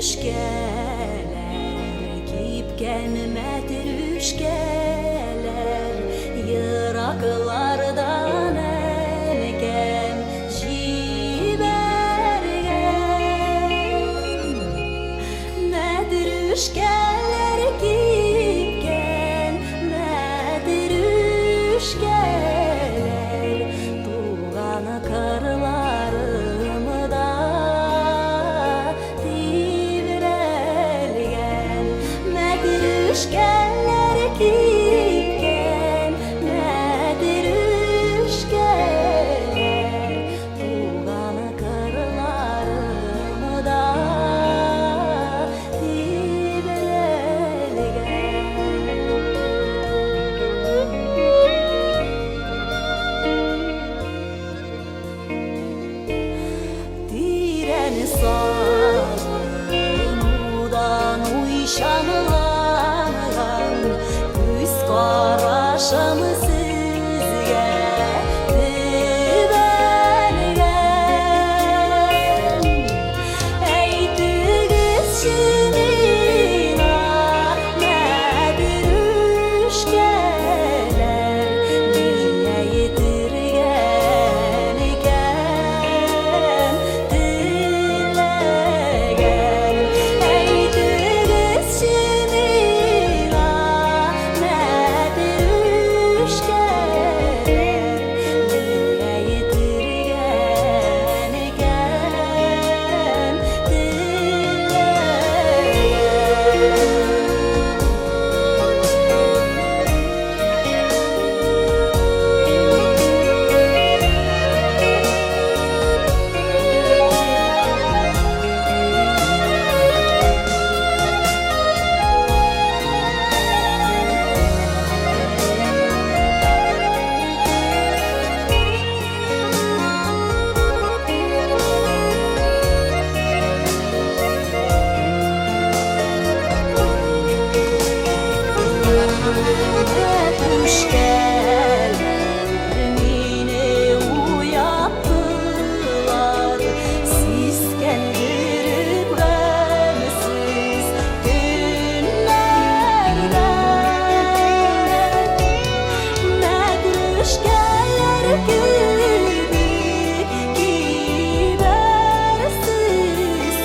Мәтрүшкәләр кипкән мәтрүшкәләр Ераклардан әнкәм җибәргән. Мәтрүшкәләр кипкән мәтрүшкәләр Туган кырларымда тибрәлгән. Мәтрүшкәләр кипкән мәтрүшкәләр Туган кырларымда тибрәлгән. Тирән сагынудан уйчанланган күз карашым сезгә төбәлгән. Әйтегезче миңа, мәтрүшкәләр, ни әйтергә икән теләгән? Әйтегезче миңа, мәтрүшкәләр, ни әйтергә икән теләгән? Мәтрүшкәләр мине уяттылар, Сискәндереп гамьсез төннәрдә. Мәтрүшкәләр кебек кибәрсез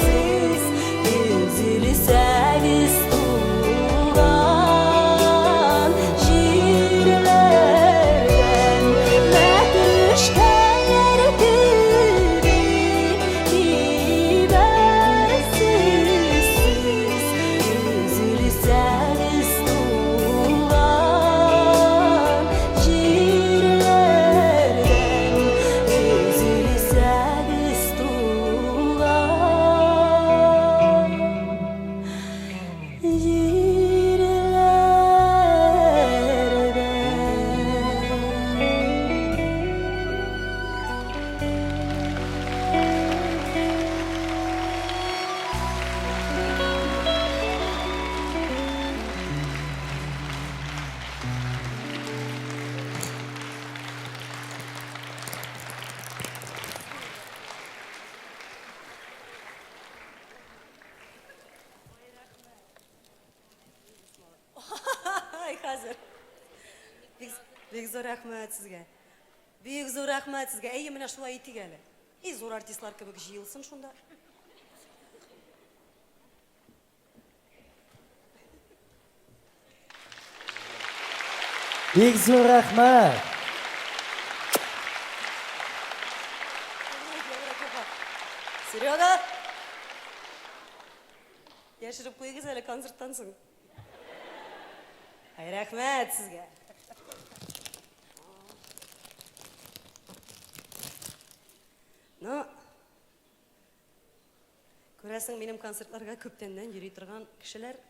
сез, Өзелсәгез туган җирләрдән. Мәтрүшкәләр кебек кибәрсез сез, Өзелсәгез туган җирләрдән. Өзелсәгез туган җирләрдән. Ай, хәзер. Бик, бик зур рәхмәт сезгә. Бик зур рәхмәт сезгә. Әйе, менә шулай итик әле. И зур артистлар кебек җыелсын шунда. Бик зур рәхмәт. Серега! Яшереп куегыз әле концерттан соң. Ай, рәхмәт сезгә. Ну, күрәсең, минем концертларга күптәннән йөри торган кешеләр.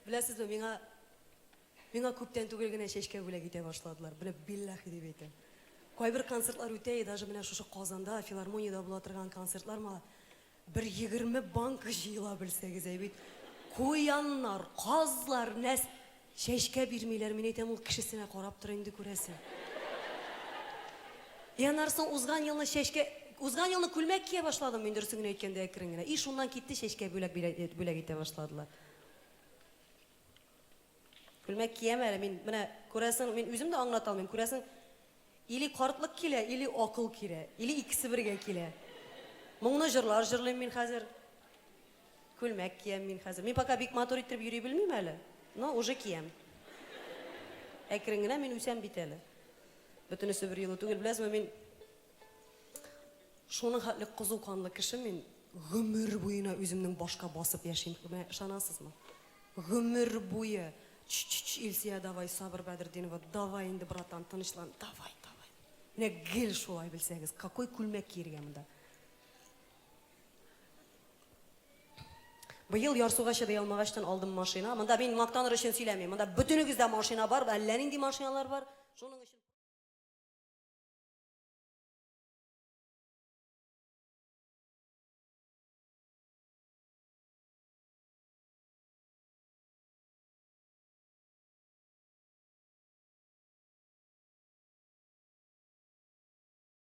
Беләсезме, миңа миңа күптән түгел генә чәчкә бүләк итә башладылар. Менә билләхи дип әйтәм. Кайбер концертлар үтә, и даже менә шушы Казанда, филармониядә була торган концертлар ма бер 20 банка җыела белсәгез, әй бит. Куяннар, казлар, нәс чәчкә бирмиләр. Мин әйтәм, ул кешесенә карап тора инде, күрәсең. И аннары соң узган елны чәчкә Узган елны күлмәк кия башладым мин, дөресен генә әйткәндә, әкрен генә. И шуннан китте, чәчкә бүләк бүләк итә башладылар. Күлмәк киям әле мин. Менә күрәсең, мин үзем дә аңлата алмыйм. Күрәсең, или картлык килә, или акыл килә, или икесе бергә килә. Моңлы җырлар җырлыйм мин хәзер. Күлмәк киям мин хәзер. Мин пока бик матур иттереп йөри белмим әле, но уже киям. Әкрен генә мин үсәм бит әле. Бөтенесе бер юлы түгел, беләсезме, мин шуның хәтле кызу канлы кеше мин, гомер буена үземнең башка басып яшим. Менә ышанасызмы? Гомер буе. Ч-ч-ч, Илсия, давай, сабыр, Бәдретдинова, давай инде, братан, тынычлан, давай, давай. Менә гел шулай белсәгез, какой күлмәк киергә монда? Быел ярсуга чыдый алмагачтан алдым машина. Монда мин мактаныр өчен сөйләмим. Монда бөтенегездә машина бар, әллә нинди машиналар бар. Шуның өчен.